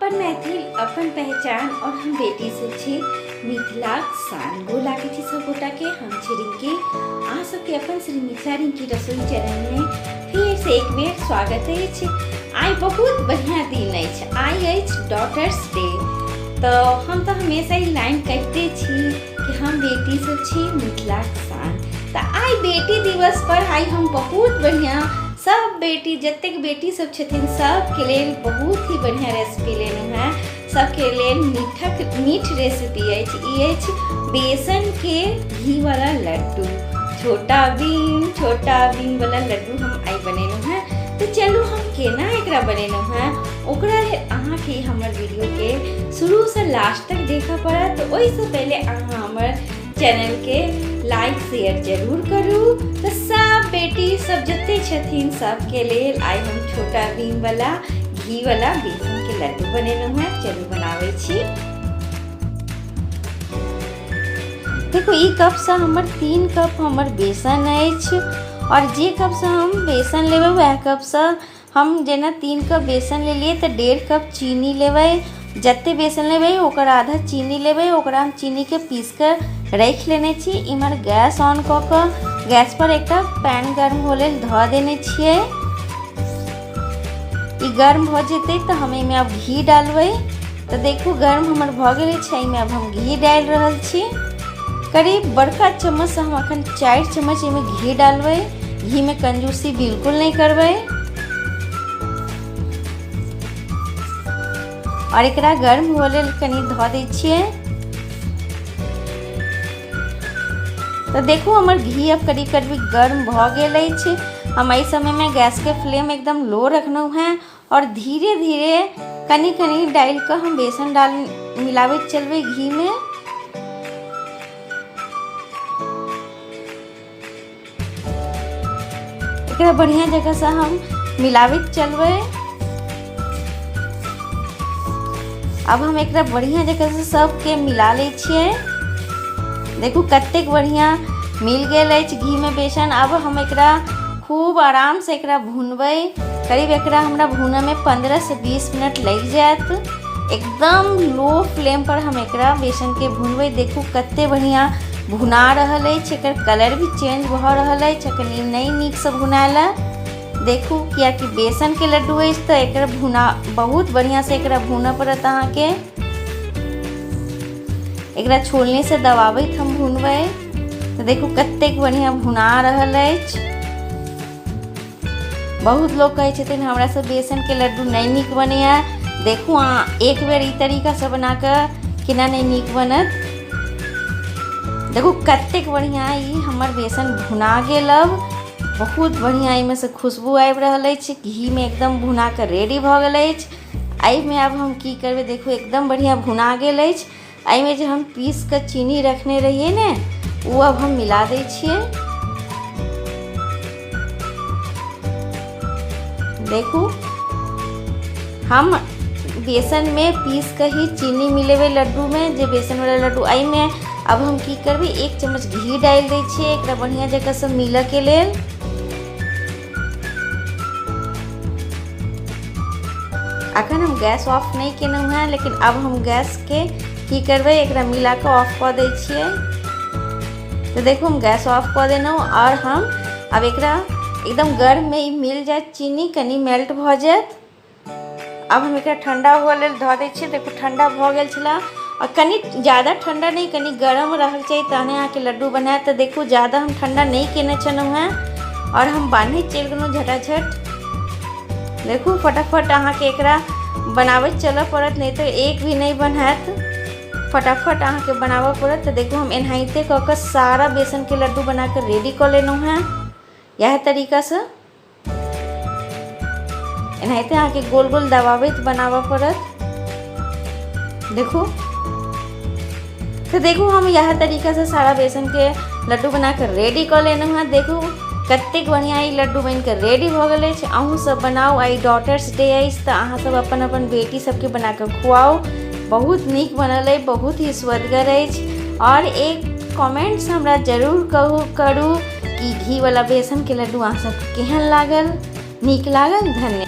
अपन मैथिल अपन पहचान और हम बेटी सब छी मिथिलाक शान। गोर लागै छी सब गोटा के। हम छी रिंकी, अहाँ सबके अपन श्री मिथिला रिंकी रसोई चैनल में फिर से एक बेर स्वागत अछि। आइ बहुत बढ़िया दिन अछि, आइ अछि डॉटर्स डे। तो हम तो हमेशा ई लाइन कहिते छी कि हम बेटी सब छी मिथिलाक शान। तो आइ बेटी दिवस पर आइ हम बहुत बढ़िया सब बेटी जतेक बेटी सब छथिन सबके लेल बहुत ही बढ़िया रेसिपी लेलहुँ हेँ। सबके लेल मीठक मीठ रेसिपी अछि। ई अछि बेसन के घी वाला लड्डू, छोटा भीम छोटा भीम वाला लड्डू हम आइ बनेलहुँ हेँ। तो चलू हम केना एकरा बनेलहुँ हेँ ओकरा लेल अहाँके हमर वीडियोके शुरूसँ लास्ट तक देखऽ पड़त। ओहिसँ पहिले अहाँ हमर चैनल के लाइक शेयर जरूर करू। तो सब बेटी सब जते छथिन सबके लेल आइ हम छोटा भीम वाला घी वाला बेसन के लड्डू बनेलहुँ हेँ। चलू बनाबै छी। देखो ई कप से हमर 3 कप हमर बेसन अछि और जे कप से हम बेसन लेबै वएह कप से हम जेना 3 कप बेसन लेलियै तऽ 1.5 कप चीनी लेबै। जते बेसन लेबै ओकर आधा चीनी लेबै। ओकरा हम चीनीके पीस कऽ राखि लेने छी। इम्हर गैस ऑन कऽ कऽ गैस पर एकटा पैन गर्म होय लेल धऽ देने छियै। ई गर्म भऽ जेतै तऽ हम एहिमे आब घी डालबै। तऽ देखू गर्म हमर भऽ गेल अछि, एहिमे आब हम घी डालि रहल छी। करीब बड़का चम्मचसँ हम अखन 4 चम्मच एहिमे घी डालबै। घीमे कंजूसी बिल्कुल नहि करबै और एकरा गर्म हुअ लेल कनि धऽ दै छियै। तऽ देखू हमर घी अब करीब करीब गर्म भऽ गेल अछि। हम एहि समयमे गैसके फ्लेम एकदम लो रखलहुँ हेँ और धीरे धीरे कनि कनि डालि कऽ हम बेसन डाल मिलाबैत चलबै घीमे। एकरा बढ़िया जगह से हम मिलाबैत चलबै। अब हम एकरा बढ़िया जगह से सबके मिला लै छियै। देखू कतेक बढ़िया मिल गेल अछि घी में बेसन। अब हम एकरा खूब आराम से एकरा भुनबै। करीब एकरा हमरा भुनऽ में 15 से 20 मिनट लागि जायत। एकदम लो फ्लेम पर हम एकरा बेसन के भुनबै। देखू कते बढ़िया भुना रहल अछि, एकर कलर भी चेंज भऽ रहल अछि। कनि नहि नीकसँ भुनायल है। देखू कियाकि बेसन के लड्डू अछि तऽ एकर भुना बहुत बढ़िया से एकरा भुनऽ पड़त अहाँके। एकरा छोलनी से दबाबैत हम भुनबै। तऽ देखू कतेक बढ़िया भुना रहल अछि। बहुत लोग कहै छथिन हमरा से बेसन के लड्डू नहि नीक बनैया। देखू अहाँ एक बेर ई तरीकासँ बनाकऽ केना नहि नीक बनत। देखू कतेक बढ़िया ई हमर बेसन भुना गेल। अब बहुत बढ़िया एहिमे से खुशबू आबि रहल अछि। घीमे एकदम भुना कऽ रेडी भऽ गेल अछि। एहिमे आब हम की करबै, देखू एकदम बढ़िया भुना गेल अछि। एहिमे जे हम पीस कऽ चीनी रखने रहियै ने ओ अब हम मिला दै छियै। देखू हम बेसनमे पीस कऽ ही चीनी मिलेबै लड्डूमे, जे बेसनवला लड्डू। एहिमे अब हम की करबै, 1 चम्मच घी डालि दै छियै एकरा बढ़िआँ जकाँसँ मिलऽके लेल। अखन हम गैस ऑफ नहि केलहुँ हेँ, लेकिन अब हम गैसके की करबै, एकरा मिला कऽ ऑफ कऽ दै छियै। तऽ देखू हम गैस ऑफ कऽ देलहुँ आओर हम आब एकरा एकदम गर्ममे ई मिल जायत, चीनी कनि मेल्ट भऽ जायत। आब हम एकरा ठण्डा हुअ लेल धऽ दै छियै। देखू ठण्डा भऽ गेल छलै आओर कनि ज्यादा ठण्डा नहि, कनि गरम रहक चाही तहने अहाँके लड्डू बनायत। तऽ देखू ज्यादा हम ठण्डा नहि केने छलहुँ हेँ आओर हम बान्हैत चलि गेलहुँ झटाझट। देखू फटाफट अहाँके एकरा बनाबैत चलऽ पड़त, नहि तऽ एक भी नहि बनायत। फटाफट अहाँके बनाबऽ पड़त। तऽ देखू हम एनाहिते कऽ कऽ सारा बेसनके लड्डू बना कऽ रेडी कऽ लेलहुँ हेँ। इएह तरीकासँ एनाहिते अहाँके गोल गोल दबाबैत बनाबऽ पड़त। देखू तऽ देखू हम इएह तरीकासँ सारा बेसनके लड्डू बना कऽ रेडी कऽ लेलहुँ हेँ। देखू कतेक बढ़िआँ ई लड्डू बनि कऽ रेडी भऽ गेल अछि। अहूँ सब बनाउ। आइ डॉटर्स डे अछि तऽ अहाँ सब अपन अपन बेटी सबके बना कऽ खुआउ। बहुत नीक बनल अछि, बहुत ही स्वदगर अछि। आओर एक कमेंट्स हमरा जरूर कहू करू कि घीवला बेसनके लड्डू अहाँ सबके केहन लागल, नीक लागल। धन्यवाद।